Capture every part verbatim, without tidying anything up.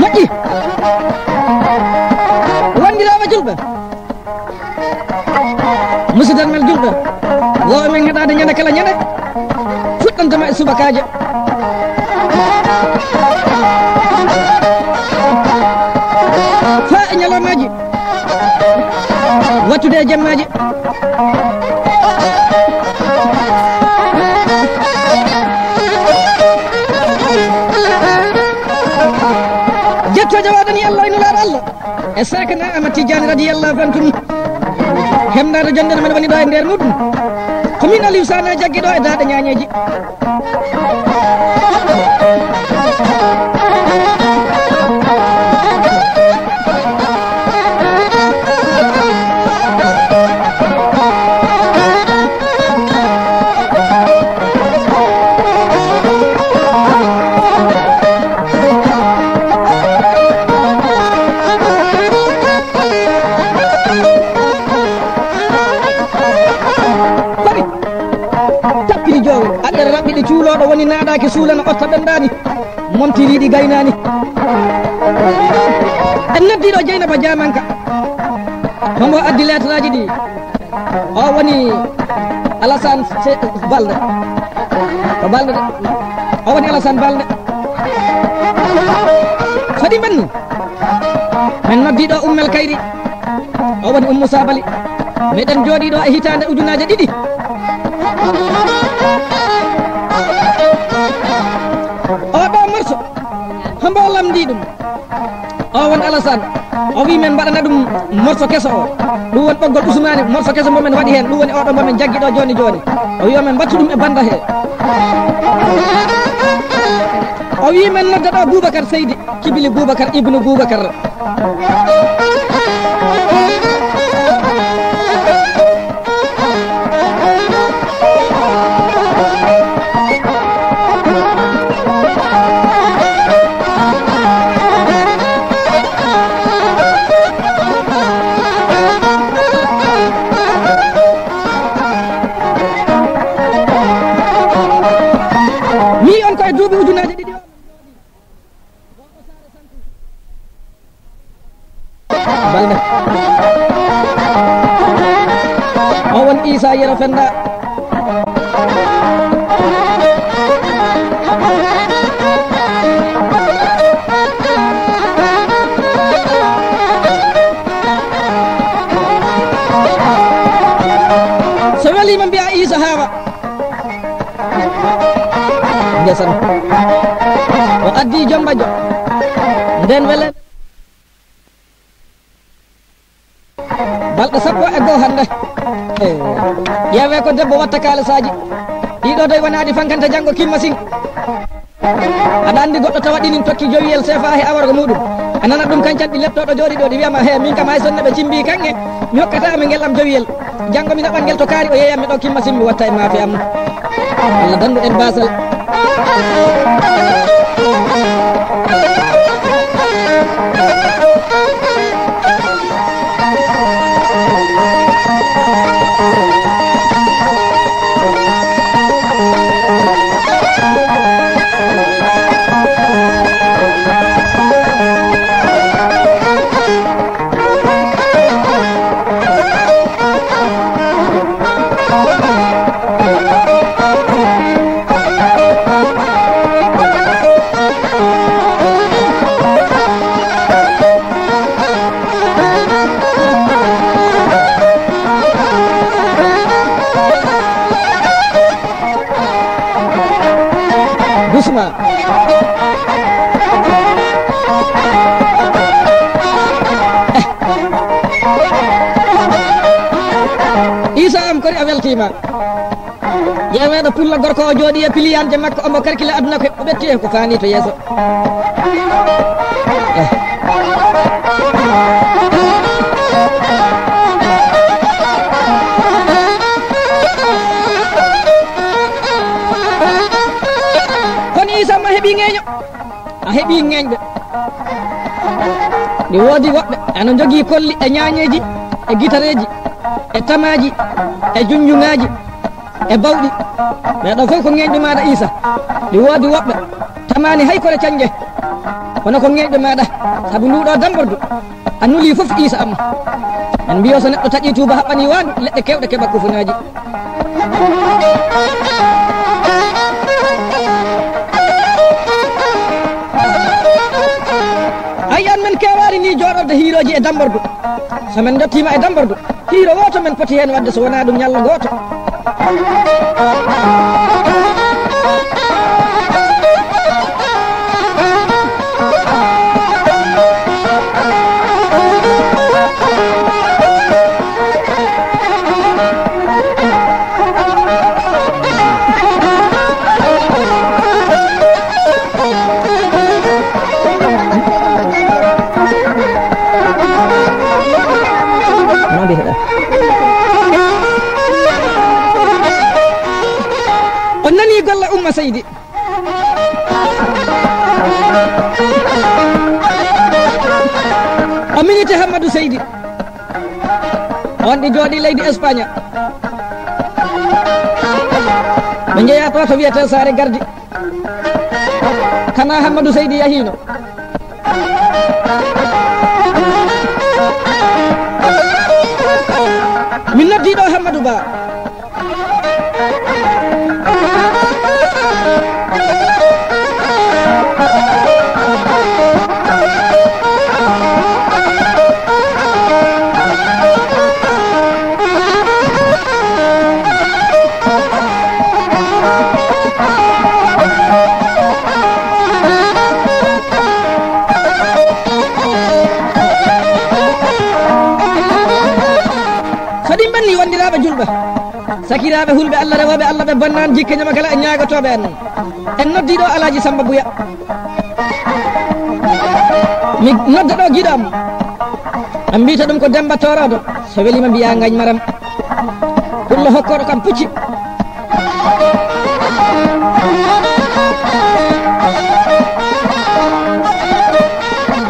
Moƴƴi. Wondiraaɓe julɓe, musidal men julɓe, woowe men heɗaade ñande kala ñande, fuɗɗantama e subakaaje faa e ñalawmaaji, wattude e jemmaaji. Jettooje waɗani Allah e Nulaaɗo Allah e Seekana Ahmad Tijaani radiyallahu anhu. Hemnaade jonde no men woni ɗo e nder muɗum. Ko min Aliou Sané jaggi ɗo e daaɗe ñaañeeji. Fari tappiri joowe aɗɗere raɓɓiɗi cuulooɗo woni naaɗaaki suulana otta ɓendaani. Momtiriiɗi gaynaani. En noddiiɗo Jeynaba Jaamanka. Homo addi leetaraaji ɗi. O woni Alassane Se-, Balde. Ko Balde de. O woni Alassane Balde. Fadi men. Men noddiiɗo Ummel Kayri. O woni Ummu Sabali. Meɗen jooɗii ɗo e hitaande ujunaaje ɗiɗi. O ɗo morso. Hombo lamndii ɗum? O won Alassane. O wi men mbaɗana ɗum morso keso o. Ɗum won ɓoggol Usmaani, morso keso mo men waɗi heen. Ɗum woni oɗo mo men jaggi ɗo jooni jooni. O wi o men mbattu ɗum e bannda he. O wi men nodda ɗo Boubacar Seydi, Kibili Boubacar, Ibnu Boubacar. Mi on koye duuɓi ujunaaji ɗiɗi o. Balde. O won Isa Yero Fenda. So welima mbiya Isa Hawa. Ndesan. O addi jom bajjo. Nden wele. Balɗe sappo e goo hannde. Eh, ƴeewee ko debbo watta kaalisaaji. Ɗiɗo dey wonaaɗi fankante janngo kimma sin. Aɗa anndi goɗɗo tawa ɗinin tokki jowiyel sefa he awargo muɗum. A nana ɗum kan canɗi leptoɗo jooɗi ɗo ɗi wiyama he min kam hay sonne ɓe cimbi kanŋe. Mi hokkata mi ngel am jowiyel. Janngo mi naɓan ngel to kaari o yeeyam mi ɗo kimma sin mi watta e maafe am. Allah dandu en basal. Doucement. Isa am kori a weltima. Ƴeeweɗo pullo gorko o jooɗi e piliyanje makko omo karkila aduna ko o ɓetti hen ko faani to yeeso. Eh. heɓi ŋeeñɓe. Ɗi woodi woɓɓe ana njogii kolli e ñaañeeji, e gitareeji, e tamaaji, e junjuŋaaji, e bawɗi. Ɓee ɗoo fof ko ŋeeñɓe maaɗa Iisa. Ɗi woodi woɓɓe tamaani hay kore cañje, kono ko ŋeeñɓe maaɗa, sabu nduu ɗoo dammbordu a nulii fof Iisa am. En mbiyo so neɗɗo taƴii tuuba haɓɓanii waandu, leɗɗe keewɗe keɓa kufunaaji. Ay, an men keewaani ni jooɗorde hiirooji e dammbordu. So men ndottiima e dammbordu, hiiro wooto men poti heen waɗde so wonaa ɗum ñallo gooto. Hono mbiyeteɗaa? On nanii golle Umma Seydi. O miniti Hammadu Seydi. On ɗi jooɗii leydi Espagne. Ɓe njeyaa to, to wiyetee Saare Gardi. Kana Hammadu Seydi yahiino. Min noddii ɗo Hammadu Ba. So ɗin ɓenni, wondiraaɓe julɓe, sakiraaɓe hulɓe Allah, rewooɓe Allah, ɓe bonnaani jikke ñama kala e ñaagotooɓe en. En noddii ɗo Alaaji Samba Buya. Mi nodda ɗo giɗo am. En mbiyata ɗum ko Demba Torodo. So weliima mbiyaa Ngañ Maram. Pullo hokkooɗo kam pucci.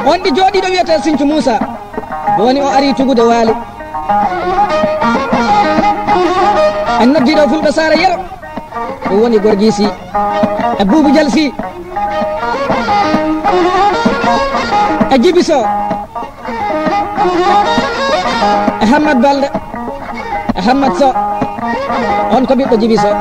On ɗi jooɗiiɗo wiyetee Sinthiou Moussa. Jooni o arii tugude waali. En noddii ɗo Fulɓe Saare Yero. Ɗum woni Gorgui Sy. E Boubou Dial Sy. E Djiby Sow. E Hammad Balde. E Hammad Sow. On ko ɓiɗɗo Djiby Sow.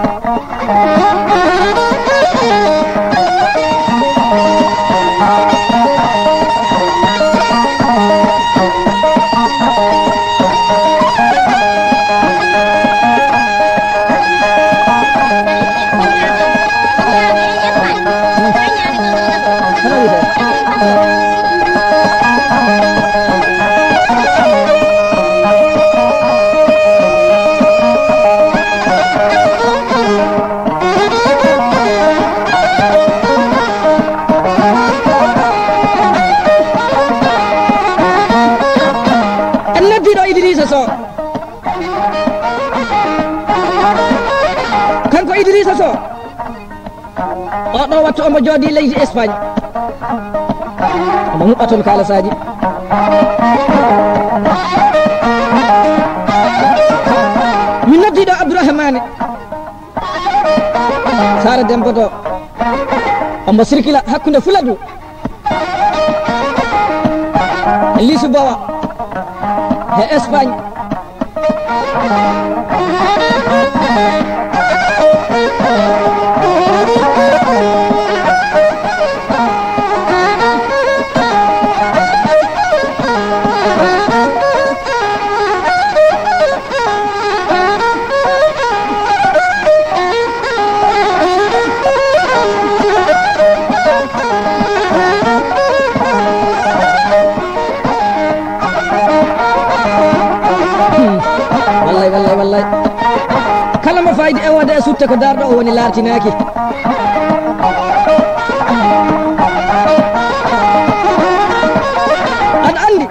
En noddiiɗo Idrissa Sow. Kanko Idrissa Sow, oɗo wattu omo jooɗii leydi Espagne. Omo huɓɓa toon kaalasaaji. Min noddiiɗo Abdourahmane. Saare Demba Dow. Omo sirkila hakkunde Fuladu. Lisu Bawa. He Espagne. Wallay, wallay, wallay. Kala mo faydi e wonde e sutte ko darɗo o woni lartinaaki. Aɗa anndi,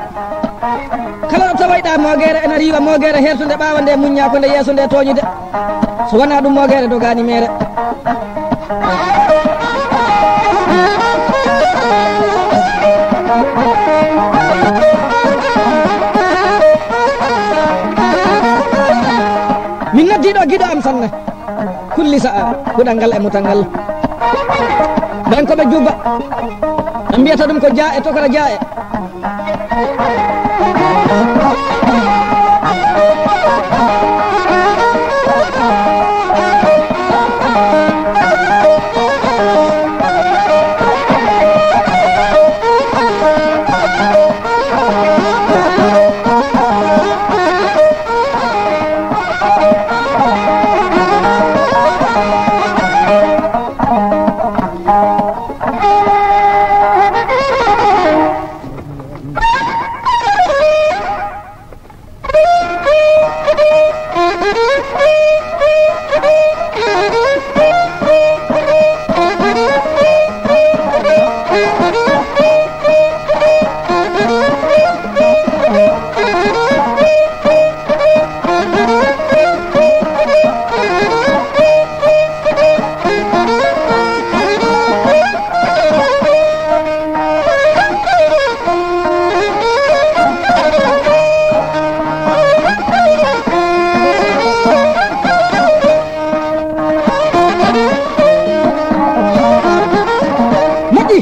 kala ɗo tawayɗa mogeere ena riiwa, mogeere hertunde ɓaawo nde muñña ko nde yeeso nde tooñude. So wonaa ɗum mogeere dogaani meere. kulli sa'a, kuɗal ngal e mutal ngal. Ɓen ko ɓe jubba, ɓe mbiyata ɗum ko jaa e tokora jaa e. Moƴƴi.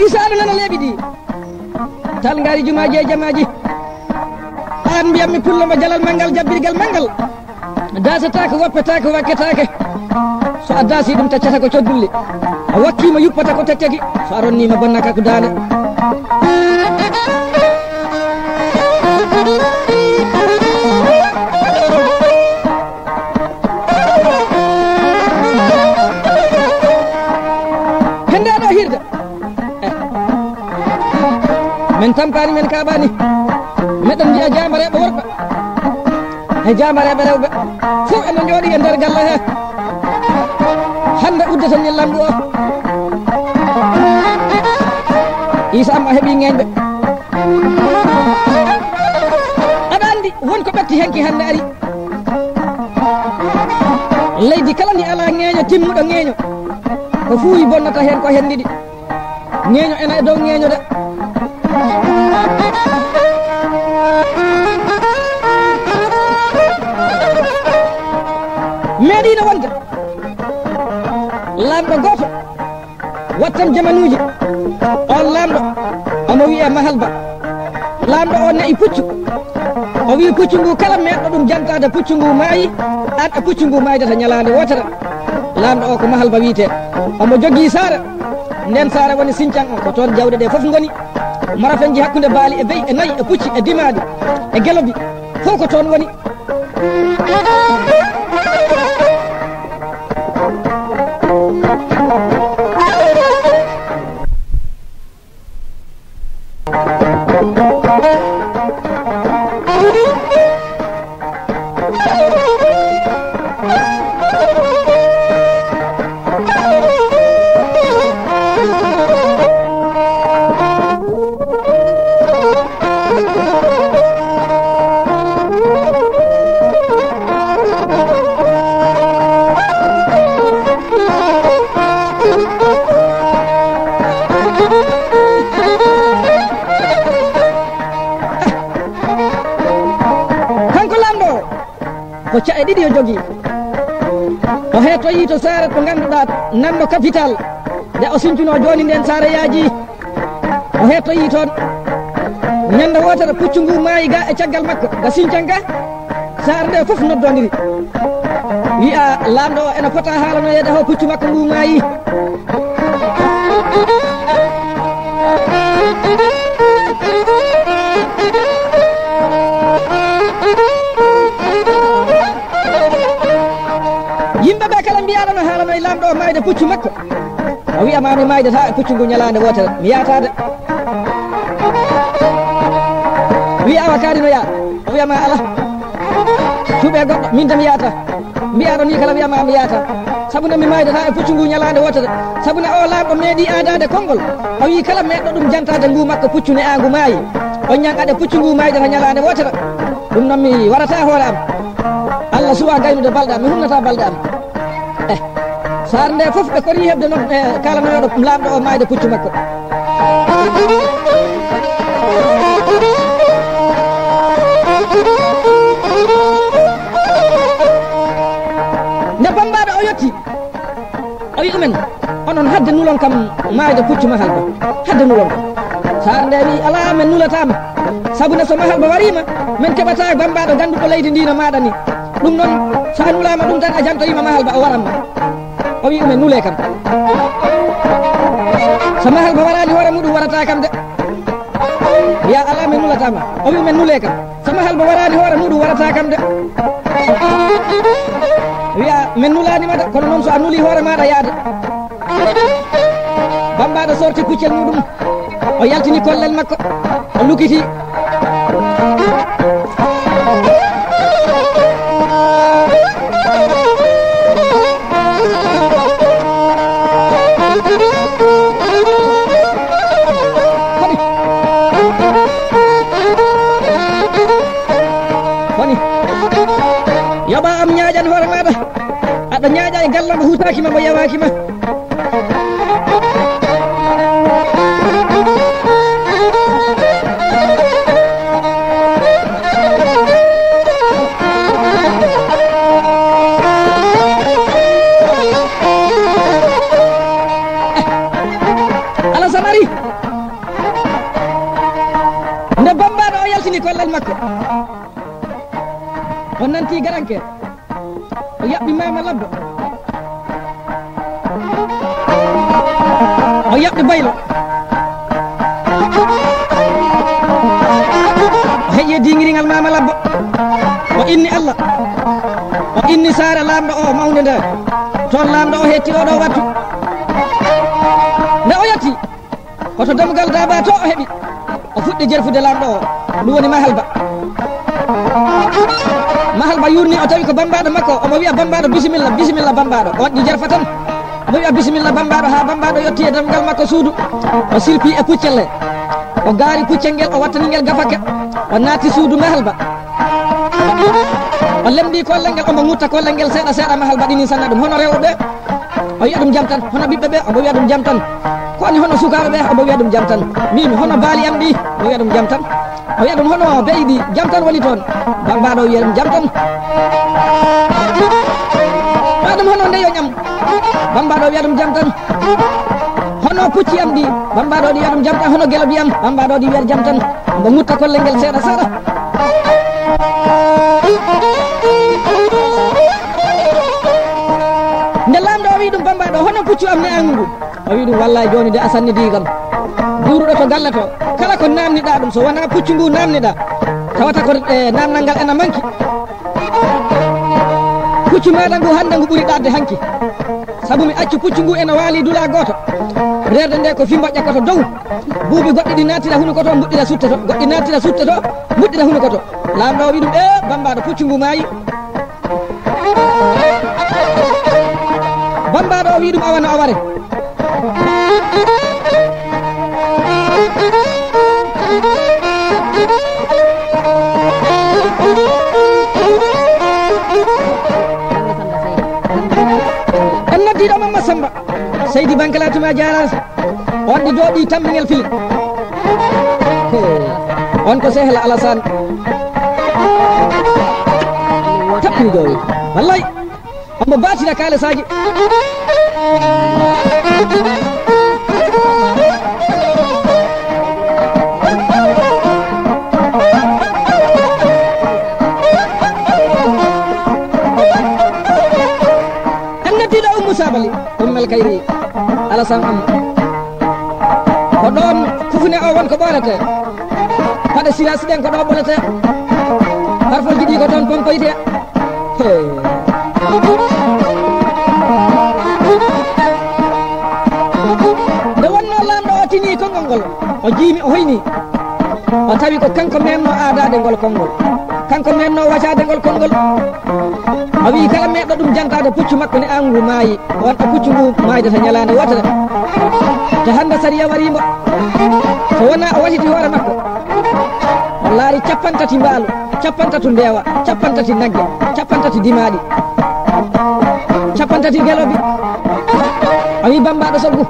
Isa, aɗa nana leeɓi ɗi. Tal ngaari jumaaji e jamaaji. Aan mbiyatmi pullo mo jalal manngal, jabbirgal manngal. Daasetaake, woppetaake, wakketaake. So a daasii ɗum, taccata ko coggulle. A wakkiima, yuppata ko tettegi. So a ronniima, bonnata ko daande. Hende aɗa hirde. Min tampaani, min kaaɓaani. Meɗen njiya jaambareeɓe worɓe e jaambareeɓe rewɓe. Fof ene njooɗii e nder galle he. Hannde uddata ñallangu o. Isa, am a heɓii ŋeeñɓe. Aɗa anndi won ko ɓetti hanki hannde ari. Leydi kala ndi alaa ŋeeño, timmuɗo ŋeeño, ko fuuyi bonnata heen ko heen ɗiɗi. Ŋeeño ena e dow ŋeeño de. Meeɗiino wonde laamɗo gooto. Wattan jamanuuji, oon laamɗo omo wiyee Mahalba. Laamɗo o ne'i puccu. O wi'i puccu ngu, kala meeɗɗo ɗum jantaade puccu ngu maayi, aan e puccu ngu maaydata ñalaande wootere. Laamɗo o ko Mahalba wiyetee. Omo jogii saare. Ndeen saare woni Siñcan o, ko toon jawɗe ɗe fof ngoni. Marafenji hakkunde baali e be'i e na'i e pucci e dimaaɗi e gelobi, fof ko toon woni. Kanko laamɗo o, ko ca'e ɗiɗi o jogii. O heettoyii to saare to ngannduɗaa, nanno capital. Nde o siñcunoo jooni, ndeen saare yaajii. O heettoyii toon. Ñande wootere, puccu ngu maayi ga e caggal makko, ga Siñcan ga. Saare nde fof noddondiri. Wi'a laamɗo o ena fota haalanoyeede, ho puccu makko ngu maayi. Yimɓe ɓe kala mbiyaɗo no haalano e laamɗo o maayde puccu makko. O wi'a ma, mi maaydataa e puccu ngu ñalaande wootere, mi yaataade. Wi'a awa kaari no yaa, o wi'a ma ala. Cuuɓe goɗɗo, min de mi yaata. Mbiyaɗo ni kala wi'a ma mi yaata. Sabu ne mi maaydataa e puccu ngu ñalaande wootere. Sabu ne o laamɗo meeɗi aadaade konngol. O wi'i kala meeɗɗo ɗum jantaade ngu makko puccu ne aangu maayi. O ñanqade puccu ngu maaydata ñalaande wootere. Ɗum noon mi warata hoore am. Allah suwa gaynude balɗe am, mi humnata balɗe am. Eh, saare nde fof ɓe kori heɓde noon, eh, kala noyoɗo laamɗo o maayde puccu makko. Wi ɗumen, onon hadde nulon kam maayde puccu Mahalba. Hadde nulon kam. Saare nde wi, "Alaa, men nulataama. Sabu ne so Mahalba wariima, men keɓataa bammbaaɗo gannduɗo leydi ndi no maaɗa ni. Ɗum noon, so a nulaama ɗum tan, a jantoyiima Mahalba, o waran ma." O wi ɗumen, "Nulee kam. So Mahalba waraani hoore muɗum, warataa kam de." Wiya, "Alaa, men nulataama." O wi ɗumen, "Nulee kam. So Mahalba waraani hoore muɗum, warataa kam de." Wiya, "Men nulaani ma de, kono noon so a nulii hoore maaɗa yaade." Bammbaaɗo sorti puccel muɗum. O yaltini kollel makko. O lukiti. Koni? Koni? Yoɓa am ñaaƴan hoore maaɗa. Aɗa ñaaƴa e gallam o hutaaki ma, mo yawaaki ma. Alasan ari. Nde bammbaaɗo o yaltini kollel makko, o nanti garanke. O yaɓɓi Maama Labbo. O yaɓɓi Baylo. O heƴi e diŋiringal Maama Labbo. O inni Allah. O inni saare laamɗo o mawnde nde. Toon laamɗo o hetti oɗo wattu. Nde o yetti, ko to dammugal Daaba to o heɓi. O fuɗɗi jerfude laamɗo o. Ɗum woni Mahalba. Mahalba yuurni, o tawi ko bammbaaɗo makko. Omo wiya, "Bammbaaɗo, bisimilla, bisimilla, bammbaaɗo." O waɗi jerfa tan. Omo wiya, "Bisimilla, bammbaaɗo," haa bammbaaɗo yotti e dammugal makko suudu. O silpi e puccelle. O gaari puccel ngel, o wattani ngel gafake. O naati suudu Mahalba. O lemndi kollel ngel, omo ŋutta kollel ngel seeɗa seeɗa, Mahalba ɗini sanna ɗum. Hono rewɓe? O wiya ɗum jam tan. Hono ɓiɓɓe ɓe? Omo wiya ɗum jam tan. Ko woni hono sukaaɓe ɓe? Omo wiya ɗum jam tan. Mbiimi, hono baali am ɗi? Omo wiya ɗum jam tan. O wiya ɗum, hono be'i ɗi? Jam tan woni toon. Bammbaaɗo wiya ɗum jam tan. Wiya ɗum, hono ndeyoñ am? Bammbaaɗo wiya ɗum jam tan. Hono pucci am ɗi? Bammbaaɗo wiya ɗum jam tan. Hono gelobi am? Bammbaaɗo wiya jam tan. Omo ŋutta kollel ngel seeɗa seeɗa. Nde laamɗo o wi ɗum, bammbaaɗo, hono puccu am ne'angu ngu? O wi ɗum, wallaay, jooni de a sannidii kam. Guuruɗo to galle to, kala ko naamniɗaa ɗum, so wonaa puccu ngu naamniɗaa, tawata ko, e, naamnal ngal ena manki. Puccu maaɗa ngu hannde ngu ɓuri ɗaatde hanki. Sabu mi accu puccu ngu ena waali dula gooto. Reerde nde ko fimbo ƴakkoto dow. Buubi goɗɗi ɗi naatira hunuko to, mbuɗɗira sutte to. Goɗɗi naatira sutte to, mbuɗɗira hunuko to. Laamɗo o wi ɗum, "E, bammbaaɗo, puccu ngu maayi." Bammbaaɗo o wi ɗum, "Awa no aware." En noddiiɗo Mamma Samba. Seydi Bankalaatu ma jaaraama. On ɗi dooɗi tammbingel fili. He, on ko sehla Alassane. Tappiiɗo. Wallay. Omo baatina kaalisaaji. En noddiiɗo Ummu Sabali, Ummel Kayri, Alassane Am. Ko ɗoon kufune o won ko ɓoolete. Paɗe silasi ɗen ko ɗo ɓolete. Parfumji ɗi ko toon pompoyte. He. Nde wonnoo laamɗo o tini konngol ngol, o jiimi, o hoyni. O tawi ko kanko meemno aadaade ngol konngol. Kanko meemno wacaade ngol konngol. O wiyi kala meeɗɗo ɗum jantaade puccu makko ne aangu maayi. O watta puccu ngu maayde to ñalaande wootere. Te hannde sariya warii mo. So wonaa o wasiti hoore makko. O laari cappantati mbaalu, cappantati mbeewa, cappantati nagge, cappantati dimaaɗi, cappantati gelobi. O wiyi bammbaaɗo soggu.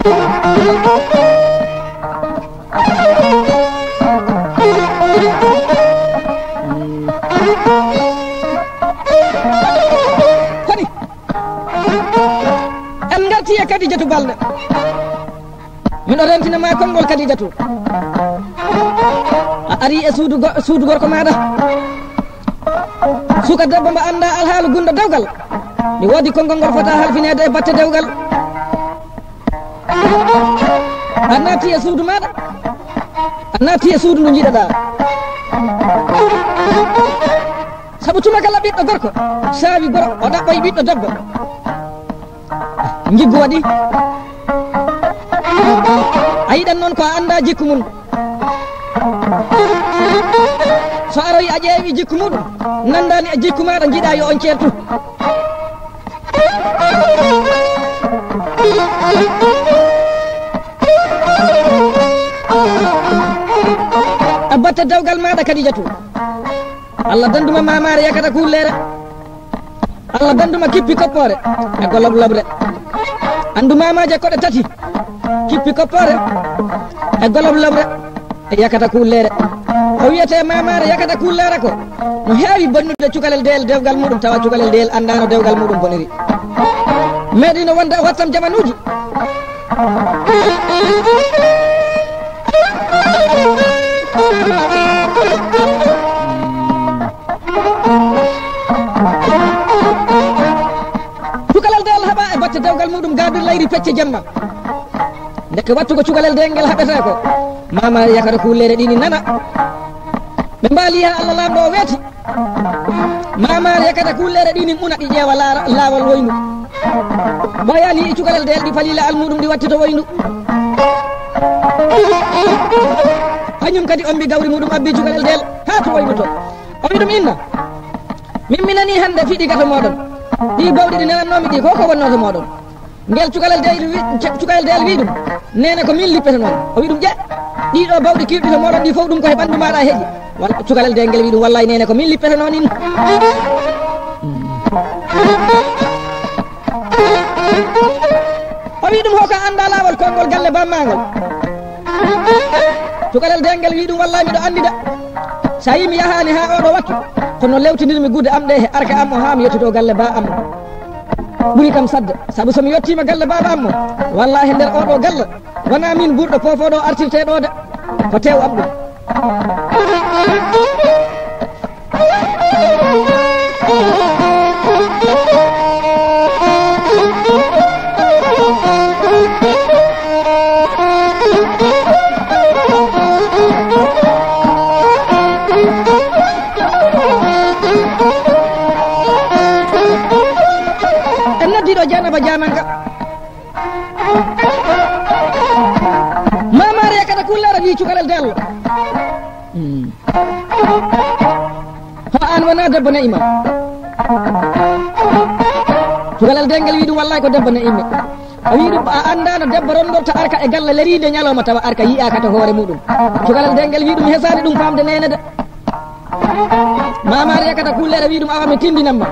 Koni en ngarti e Kadijatu Balde. Miɗo rentina ma konngol Kadijatu. A ari e suudu go-, suudu gorko maaɗa. Suka debbo mbo annda alhaalu gunndo dewgal. Mi woodi konngol ngol fota halfineede e batte dewgal. A naati e suudu maaɗa. A naati e suudu ndu njiɗaɗaa. Sabu tuma kala ɓiɗɗo gorko saawi goro, o ɗaɓɓoy ɓiɗɗo debbo. Njiggu waɗi. A yiɗan noon ko a annda jikku mum. So aroy a ƴeewi jikku muɗum, nandani e jikku maaɗa, njiɗa yo on ceertu. A batte dewgal maaɗa Kadijatu. Allah danduma mamaare yakata kulleere. Allah danduma kippi koppoore e golob lobre. Anndu mamaaje koɗe tati, kippi koppoore e golob lobre e yakata kulleere. O wiyete mamaare yakata kulleere ko no heewi bonnude cukalel deyel dewgal muɗum, tawa cukalel deyel anndaano dewgal muɗum boniri. Meeɗino wonde o wattam jamanuuji. Cukalel deyel haɓa e batte dewgal muɗum, gaabir layri pecce jemma. Ndeke wattugo cukalel deyel ngel haɓete ko mama yakata kulleere ɗini nana. Ɓe mbaali ha Allah laamɗo o weeti. Mama yakata kulleere ɗini muna ɗi ƴeewa laara-, laawol woyndu. Ɓoyani e cukalel deyel ɗi fali laawol muɗum ɗi watti to woyndu. Kañum kadi ombi gawri muɗum abbi cukalel deyel ha to woyndu to. O wi ɗum inna. Min mi nani hannde fiɗi gato mooɗon. Ɗi bawɗi ɗi nanannoomi ɗi ko ko wonnoo to mooɗon. Ngel cukalel deyel wi-, cu-, cukalel deyel wi ɗum. Neene ko min lippete noon. O wi ɗum ƴe. Ɗiɗo bawɗi kiwɗi to mooɗon ɗi fof ɗum ko he ɓanndu maaɗa heƴi. Wal-, cukalel deyel ngel wi ɗum wallay neene ko min lippete noon in. O wi ɗum hoko annda laawol konngol galle bammaangol. Cukalel deyel ngel wi ɗum wallay miɗo anndi de. So a yi mi yahaani haa oɗo wattu, kono lewtinirmi gude am ɗe he arka am o haa mi yettude o galle ba am o. Ɓuri kam sadde, sabu so mi yettiima galle baaba am o, wallaahi nder oɗo galle, wonaa miin ɓurɗo foofooɗo artirtee ɗo de, ko teew am ɗum. En noddi ɗo Janaba Jamanka. Mama Mariya kata kullere wi cukalel dello. Hmm. Ho an wona debbo ne ima. Cukalel dengel wi ɗum wallahi ko debbo ne immi. A wi ɗum a anndaano debbo rondorta arka e galle leriinde ñalawma tawa arka yi'aaka to hoore muɗum. Cukalel dengel wi ɗum hesaani ɗum faamde neene de. Mama Mariya kata kullere wi ɗum awa mi tindinamma.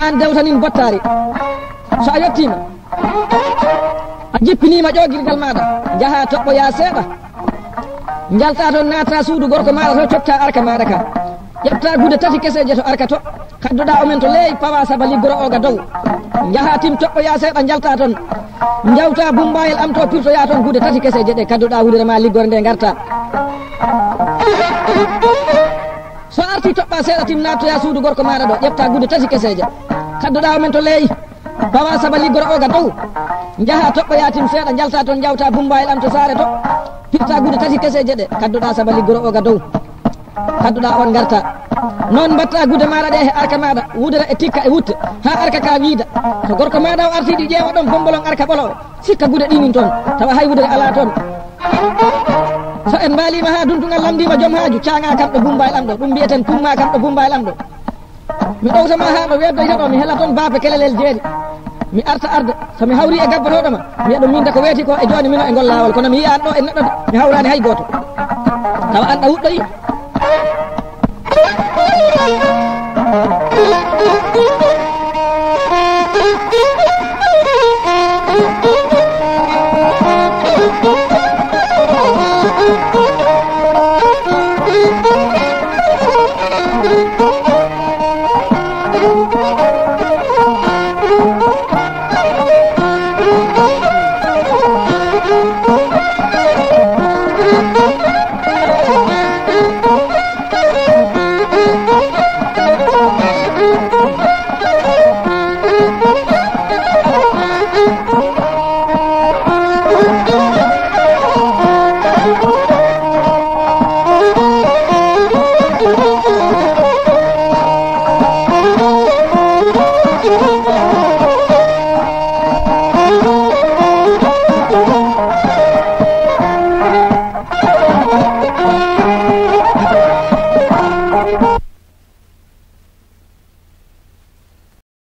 An dewtanin bottaari. So a yettiima, a jippiniima ƴoogirgal maaɗa, njahaa toɓɓoyaa seeɗa. Njaltaa toon, naata suudu gorko maaɗa to, coktaa arka maaɗa ka. Ƴeftaa gude tati keseeje to arka to, kaddoɗaa omen to leey, pawaa saba liggoro o ga dow. Njahaa tim toɓɓoyaa seeɗa, njaltaa toon. Njawtaa bumbaayel am to, pirtoyaa toon gude tati keseeje ɗe, kaddoɗaa wudere ma liggore nde ngartaa. So artii toɓɓaa seeɗa tim naattoyaa suudu gorko maaɗa ɗo, ƴeftaa gude tati keseeje. Kaddoɗaa omen to leey. Pawaa saba liggoro o ga dow. Njahaa toɓɓoyaa tim seeɗa, njaltaa toon, njawtaa bumbaayel am to saare to. Pirtaa gude tati keseeje ɗe, kaddoɗaa saba liggoro o ga dow. Kaddoɗaa on ngartaa. Noon mbattaa gude maaɗa ɗe he arka maaɗa, wudere e tikka e wutte, haa arka ka wiida. So gorko maaɗa o artii ɗi ƴeewa ɗon bombolon arka ɓolo o, sikka gude ɗinin toon, tawa hay wudere alaa toon. So en mbaaliima haa duntugal lamndiima joom haaju, caŋaa kam ɗo bumbaayel am ɗo, ɗum mbiyeten kummaa kam ɗo bumbaayel am ɗo. Mi ɗowta ma haa ɗo weeddoyta ɗo, mi hela toon baafe kelelel jeeri. Mi arta arde, so mi hawri e gabbotooɗo ma, mi wiya ɗum min de ko weeti ko e jooni mino e ngol laawol, kono mi yiyaani ɗo e neɗɗo de, mi hawraani hay gooto. Tawa an ɗa wuɗɗoyi.